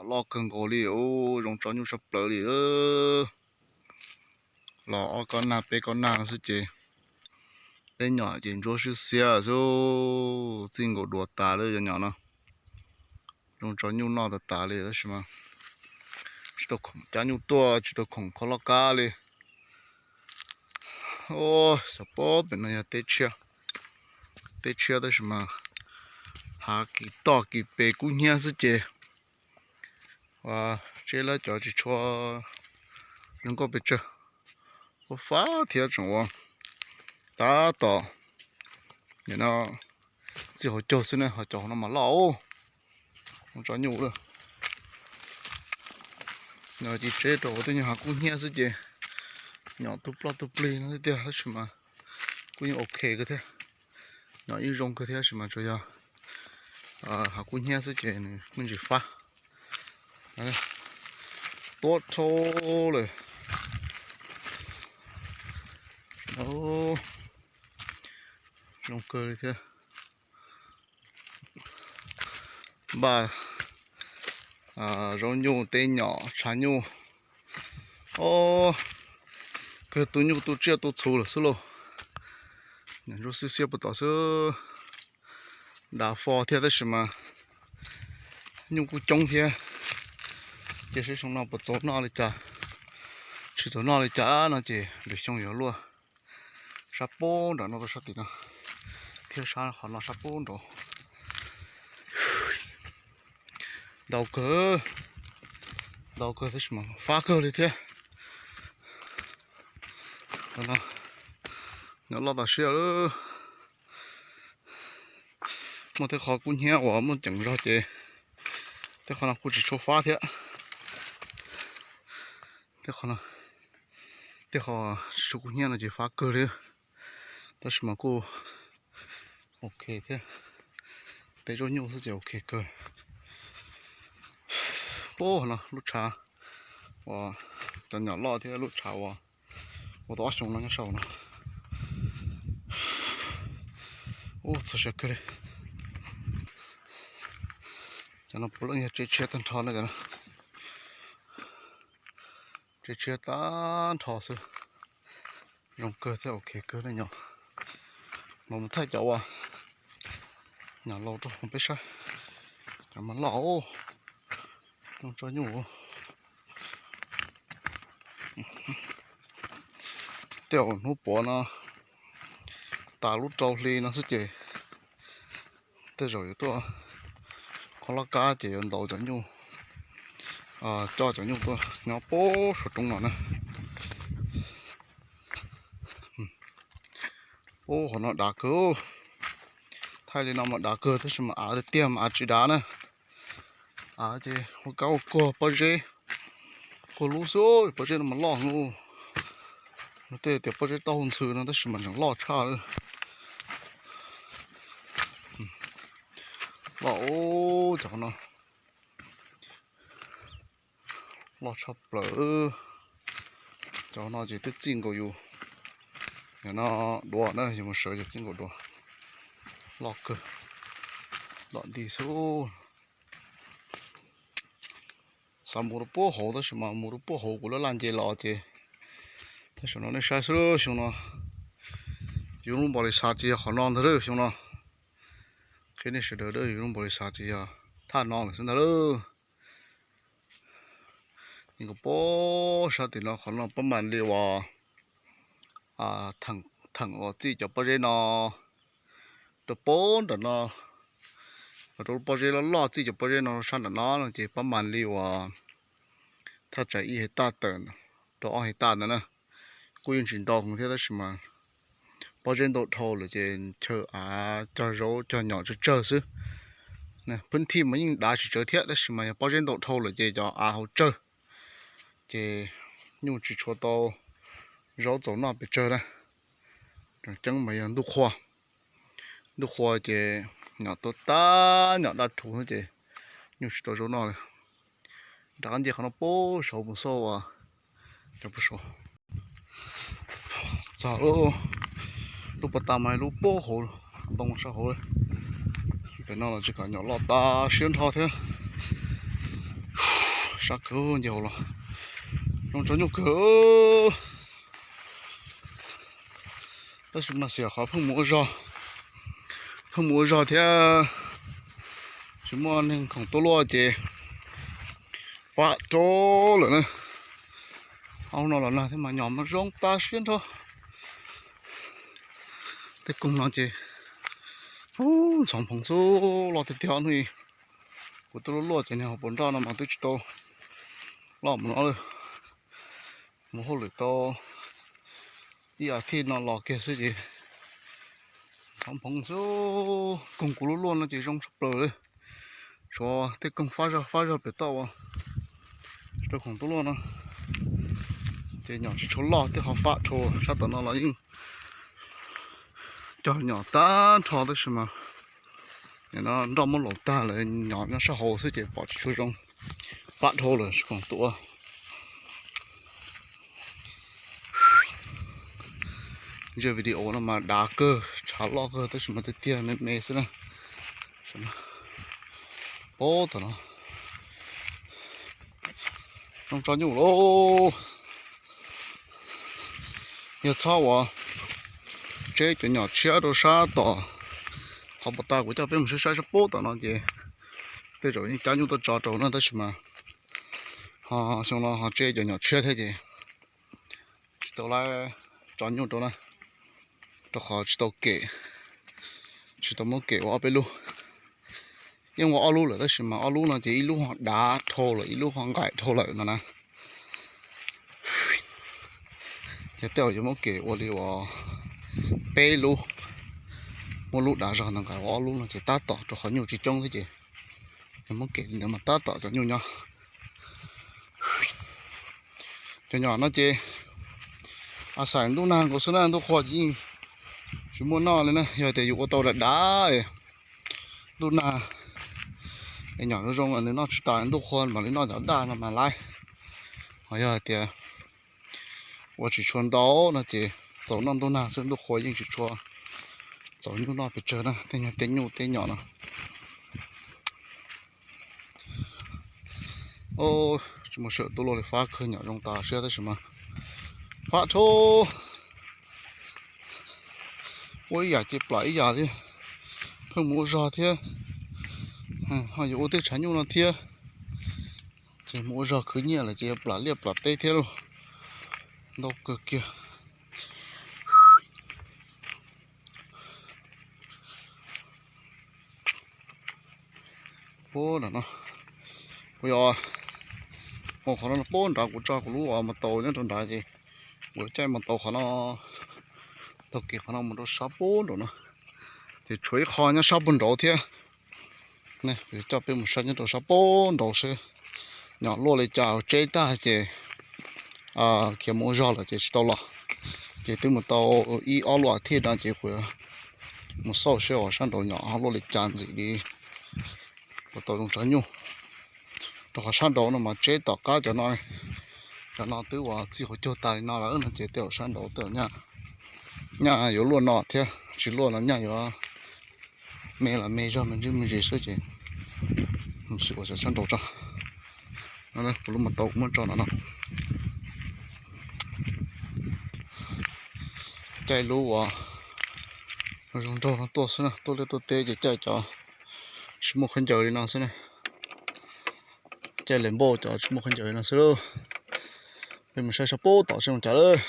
Loj kawg nkaus li, zoo tso nyuj sab plaws li. Los ob kob nag peb kob nag xwb ces peb nyom ces ntsuab swb xiab xwb, txij nkaus duav tas lawm cov nyom no. Zoo tso nyuj noj tas tas li tab sis mas tsis tau khoom cab nyuj tuaj, tsis tau khoom kho loj kab li. Xyov pob pem no yog teb tshiab, teb tshiab tab sis mas hav kis toj kis pes kub hnyiab xwb ces tseb lab cov tsis tshua zoo nkauj pes tsawg, ua fab thiab tseem ua tab tom nim no txij hauv caug xwb ne, ho cov hauv no mas loj, zoo tso nyuj lawm. Nyob cia tseb rau tej nyuag hav kub hnyiab xwb ces nyom tu ploj tu plig no tiag tab sis mas kuj yeej ok kawg thiab. Nyom yeej zoo kawg thiab tab sis mas tsuas yog hav kub hnyiab xwb ces nws me ntsis fab. Tuab dhau lawm. Zoo kawg li thiab. Npaj zaub nyuj, teb nyom, tshav nyuj. Ob, kawg tu nyuj tu tsiaj tu txhuv lawm xwb lauj. Nyom ntsuab xwb xiab puag tom xwb. Dav fo thiab tab sis mas nyuj kuj coob thiab. Ces seb xyoo no puas txaus noj li cas. Tsis txaus noj li cas no ces lwm xyoo yuav luaj sab pub nram no rau sab tim no thiab, sab qhov no sab pub nraud. Ntau kawg, ntau kawg tab sis mas fab kawg li thiab. Nyob loj tas siab lawm. Muaj tej qhov kub hnyiab uas muaj ceem zog ces tej qhov no kuj tsis tshua fab thiab. Tej qhov, tej qhov tsis tshua kub hnyiab no ces fab kawg li, tab sis mas kuj ok thiab. Tej zaub nyuj xwb ces ok kawg. Ub, no lub tshav uas cov nyom loj thiab lub tshav uas ua tau ob xyoo no nyob saum no. Ub, txog siav kawg li. Cov no puav leej yog tseb tshiab tag nrho na cov no. Tseb tshiab tag nrho xwb. Zoo kawg thiab ok kawg ne nyob. Mas mus thaij cov uas nyom laus rau peb saib. Cov mas loj, zoo tso nyuj. Tej zaum hnub puav no tas lub rau hli no xwb ces tej zaum yuav tuaj kho loj kab ces yuav ntaus cov nyuj, coj cov nyuj tuaj nyob pem saum roob no na. Ub, qhov no dav kawg. Thaij li no mas dav kawg tab sis mas av tiag tiag mas av tsis dav na. Av ces ua kab ua kuag pob zeb, kuag lub xwb, pob zeb no mas loj heev. Tej tias pob zeb taub hau ntxhw no tab sis mas tseem loj tshaj li. Loj, cov no loj tshaj plaws. Cov no ces twb txij nkaus yus, yog no duav na, yus mus sawv ces txij nkaus duav. Loj kawg, loj nti xwb. Xav mus rau puag hauv tab sis mas mus rau puag hauv kuv laj laj nce los ces thaij saum no nej saib xwb. Xyoo no yus lub npaus lis xav tsis yog qhov no ntag lawm xyoo no. Qhia nej sawv daws, yus lub npaus lis xav tsis yog thaj no lawm xwb ntag lawm. Nkaus pem sab tim no qhov no pab mas li uas theem uas txij cov pob zeb no rau pem nram no, rau lub pob zeb loj loj txij cov pob zeb no sab nram no no ces pab mas li uas thaj tsam ib hais taj tawm rau ob hais taj ntawd na. Kuj yeej tsis ntau heev thiab tab sis mas pob zeb ntau dhau lawm ces chaw av cog zaub cog nyom tsawg tsawg xwb. Phwb thij mas yeej dav tsis tsawg thiab tab sis mas yog pob zeb ntau dhau lawm ces cov av hauv tsawg, ces nyuj tsis tshua tau zaub txaus noj pes tsawg na. Tseem ceeb mas yog ntuj qhua, ntuj qhua ces nyom tuaj tag nyom daj rhuv ces nyuj tsis tau zaub noj li. Rov qab nce qhov no pem saud mus xauj uas cov pem saud. Txog lub, lub pas tas mas lub pem hauv ntoo sab hauv li. Pem no los tsis kam nyom loj tas siab nrho thiab. Sab kawg nce hauv los zoo tsaus nyuj kawg. Tab sis mas xiam qhov pheej mus ua zog, pheej mus ua zog thiab tsis muaj neeg khoom tuaj luaj ces pam rau lawm na. Ob hnub no los nag thiab mas nyom mas zoo tas siab nrho. Tej koog no ces ntxhov phoov xwb, loj tiag tiag. Hnub kuv tuaj luaj luaj ces niag hauv paus nroj no mas twb tsis tau loj mus no lawm. Mus hauj lwm tau ib as thiv no los kiag xwb ces ntxhov phoov xwb. Koog kuv luaj luaj no ces zoo tshaj plaws li. Tshuav tej koog fab zog fab zog pem toj uas tsis tau khoom tuaj luaj no ces nyom tsis tshua loj, tej qhov fab dhau sab tom no los yeej cog nyom tag nrho tab sis mas nroj muab laus tag lawm, nyom nyob sab hauv xwb ces pom tsis tshua zoo, pam dhau lawm tsis khoom tuaj. Zaj video no mas dav kawg, tshav loj kawg tab sis mas tiag tiag me me xwb na. Pab tom no zoo tsaus nyuj lauj. Yog txhob uas tseb cov nyom tshiab rau sab tom, qhov pos tas kuv coj peb mus saib saib sab pab tom no ces tej zaum yeej cab nyuj tuaj tso rau na tab sis mas ho xyoo no ho tseb cov nyom tshiab thiab ces tsis tau lab tso nyuj rau na, rau qhov tsis tau kem, tsis tau muab kem ua ob peb lub. Yeej ua ob lub lawm tab sis mas ob lub no ces ib lub ho dav dhau lawm ib lub ho nqaim dhau lawm no na. Ces tej zaum yuav muab kem ua li uas peb lub, muab lub dav zog ntawd nqaim ua ob lub no ces tab tom rau qhov nyuj tsis coob thiab ces yuav muab kem li ntawd mas tab tom cov nyuj nyob. Cov nyom no ces a xais ntuj nag nkaus xwb na, ntuj qhua ces yeej tsis muaj noj li na. Yog tias yus ua tau dav dav ntuj nag es nyom zoo zoo nws noj tsis tas ntuj qhua mam li noj cov daj no mas laib. Ho yog hais tias ua tsis tshua ntau no ces txaus noj ntuj nag xwb, ntuj qhua yeej tsis tshua txaus nyuj noj pes tsawg na, tej nyuj tej nyom no. Tsis muaj sij hawm tuaj luaj li, fab kawg, nyom zoo tas siab tab sis mas fab dhau. Ua ib yam ces plam ib yam li, pheej mus ua zog thiab, ho yuav ua tej tshav nyuj no thiab, ces mus ua zog khwv nyiaj lawm ces yuav plam liaj plam teb thiab lauj. Ntau kawg kiag. Puag nram no, kuv yog mus qhov no puag nrad, kuv tso kuv lub uas mas taus nyob rau nrad ces kuv caij mas taus qhov no, taug kev qhov no mus rau sab puag nraud no, ces tshuav ib qho nyob sab puag nraud thiab. Kuv coj peb mus saib nyob rau sab puag nraud seb nyom luaj li cas, tseb tag ces khiav mus ua zog lawm ces tsis tau los. Ces twb mus tau ib ob lub as thiv no ces kuv mus xauj seb uas sab nraud nyom luaj li cas ntxim li puas tau zoo tsaus nyuj. Rau qhov sab nraud no mas tseb tom qab cov no, cov no twb uas txij hauv caug tas li no lawm no ces tej zaum sab nraud tej zaum nyaj yuav luaj no thiab, tsis luaj no nyaj yuav me los me zog me ntsis me ntsis xwb ces mus sim ua xyov sab nraud tso. No kuv lub mas tau kuv muab tso no no. Caij lub uas zoo nraug no tuaj xwb na, tuaj liaj tuaj teb ces caij cov tsis muaj khaub ncaws li no xwb na. Caij lem npauj cov tsis muaj khaub ncaws li no xwb lauj. Peb mus saib sab puag tom seb mus cas lawm.